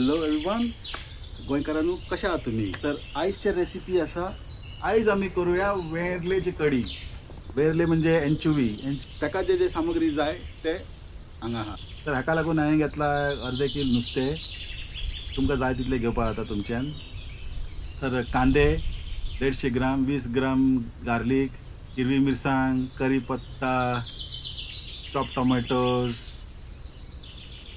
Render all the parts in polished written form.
Hello everyone, गोंयकारांनो कशा आहात तुमी? तर आयचे रेसिपी आसा, आयज आमी करूया वेर्लेची कडी. वेर्ले म्हणजे एन्चुवी. ताका जे जे सामग्री जाय ते हांगा आहा. तर हाका लागून हांवें घेतला अर्दे कील नुस्तें, तुमकां जाय तितलें घेवपाक जाता तुमच्यान. तर कांदे 150 ग्राम, 20 ग्राम गार्लीक, हिरवी मिरसांग, करी पत्ता, चॉप टोमॅटोज,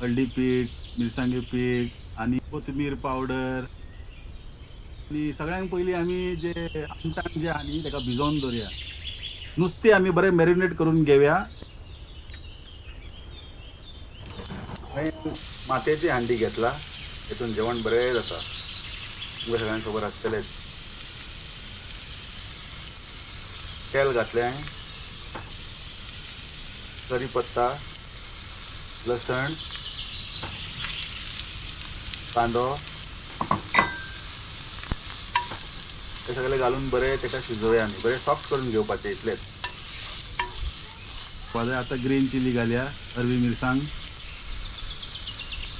हळदी पीठ, मिरसांगे पीठ आनी कोथमीर पावडर. आनी सगळ्यांत पयलीं आमी जे आमटाण जे आहा न्ही ताका भिजोवन दवरया. नुस्तें आमी बरें मॅरिनेट करून घेवया. हांवें मातयेची हांडी घेतला, हेतून जेवण बरें जाता, तुमकां सगळ्यांक खबर आसतलेंच. तेल घातलें हांवें, करी पत्ता, लसण, कांदो, हे सगळे घालून बरें ताका शिजोवया आमी, बरें सॉफ्ट करून घेवपाचें इतलेंच. आतां ग्रीन चिली घालया, हरवी मिरसांग.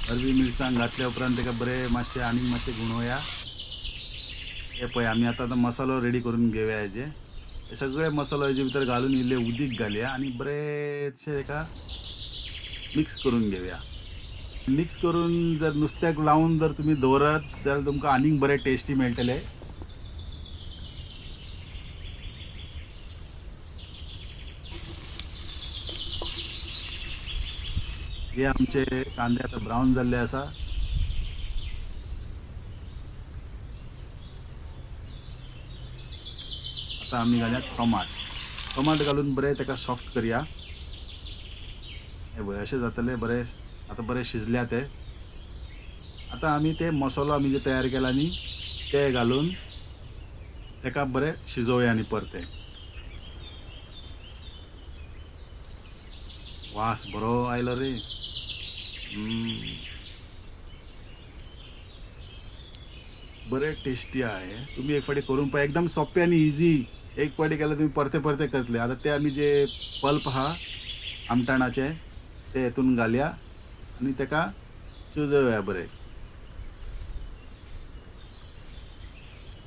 हरवी मिरसांग घातल्या उपरांत ताका बरें मातशें आनीक मातशें गुणोवया. हे पळय आमी आतां आतां मसालो रेडी करून घेवया. हेजे हे सगळे मसालो हेजे भितर घालून इल्लें उदीक घालया आनी बरेंशें ताका मिक्स करून घेवया. मिक्स करून जर नुस्त्याक लावन जर तुमी दवरत जाल्यार तुमकां आनीक बरें टेस्टी मेळटलें. हे आमचे कांदे आतां ब्रावन जाल्ले आसा. आतां आमी घालया टोमाट. टोमाट घालून बरें ताका सॉफ्ट करया. हे पळय अशें जातलें बरें. आतां बरें शिजल्या ते. आतां आमी ते मसालो आमी जे तयार केला न्ही ते घालून ताका बरें शिजोवया आनी परतें. वास बरो आयलो रे. बरें टेस्टी आहा हें. तुमी एक फावटी करून पळय, एकदम सोंपें आनी इजी. एक फावटी केल्यार तुमी परते परते करतले. आतां ते आमी जे पल्प आहा आमटाणाचें ते हेतून घालया आनी ताका शिजोवया बरें.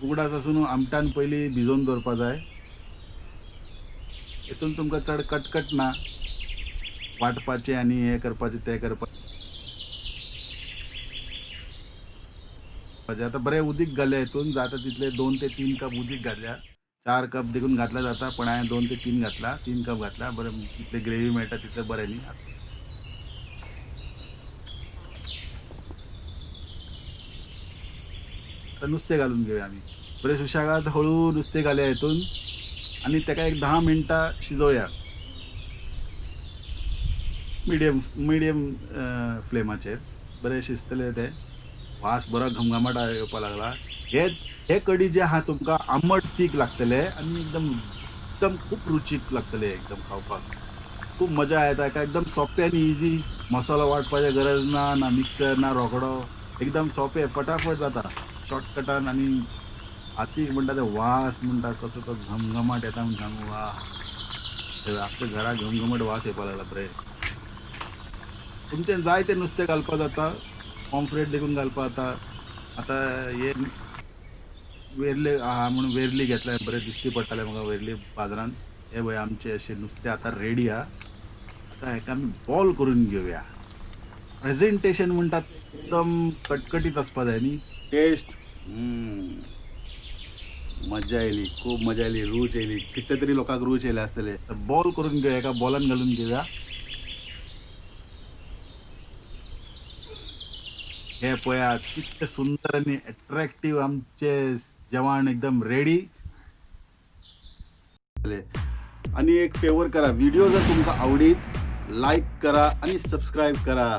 उगडास आसूं न्हू, आमटाण पयलीं भिजोवन दवरपा जाय. हेतून तुमकां चड कटकट ना वांटपाचें आनी हें करपाचें तें करपाचें. आतां बरें उदीक घालया हेतून, जाता तितलें 2 ते 3 कप उदीक घातल्या. 4 कप देखून घातल्या जाता, पण हांवें 2 ते 3 घातला, 3 कप घातला. बरें जितलें ग्रेवी मेळटा तितलें बरें न्ही. आतां नुस्तें घालून घेवया आमी. बरें सुशेगाद हळू नुस्तें घालया हेतून आनी ताका एक 10 मिनटां शिजोवया मिडियम मिडियम फ्लेमाचेर. बरें शिजतलें तें. वास बरो घमघमाट येवपाक लागला. हे हे कडी जे आहा तुमकां आंबट तीख लागतलें आनी एकदम एकदम खूब रुचीक लागतलें, एकदम खावपाक खूब मजा येता. हेका एकदम सोंपें आनी इजी, मसालो वांटपाची गरज ना, ना मिक्सर ना रोकडो, एकदम सोंपें फटाफट जाता शॉर्टकटान. आनी हातीक म्हणटा ते वास म्हणटा कसो तो घमघमाट येता म्हूण सांगू. वा, आख्या घराक घमघमाट वास येवपाक लागला. बरें तुमचें जाय तें नुस्तें घालपाक जाता, पॉम्फ्रेट देखून घालपाक जाता. आतां हे वेर्ले आहा म्हणून वेर्ली घेतल्या, बरें दिश्टी पडटालें म्हाका वेर्ली बाजारान. हे पळय आमचें अशें नुस्तें आतां रेडी आहा. आतां हेका आमी बॉल करून घेवया. प्रेजेंटेशन म्हणटात एकदम कटकटीत आसपा जाय न्ही. टेस्ट मजा येयली, खूब मजा येयली, रूच येयली. कितले तरी लोकांक रूच येयले आसतले. बॉल करून घेवया, एका बॉलान घालून घेवया. हे पळयात कितले सुंदर आनी एट्रॅक्टीव आमचे जेवण एकदम रेडी. आनी एक फेवर करा, व्हिडिओ जर तुमकां आवडीत लायक करा आनी सबस्क्रायब करा.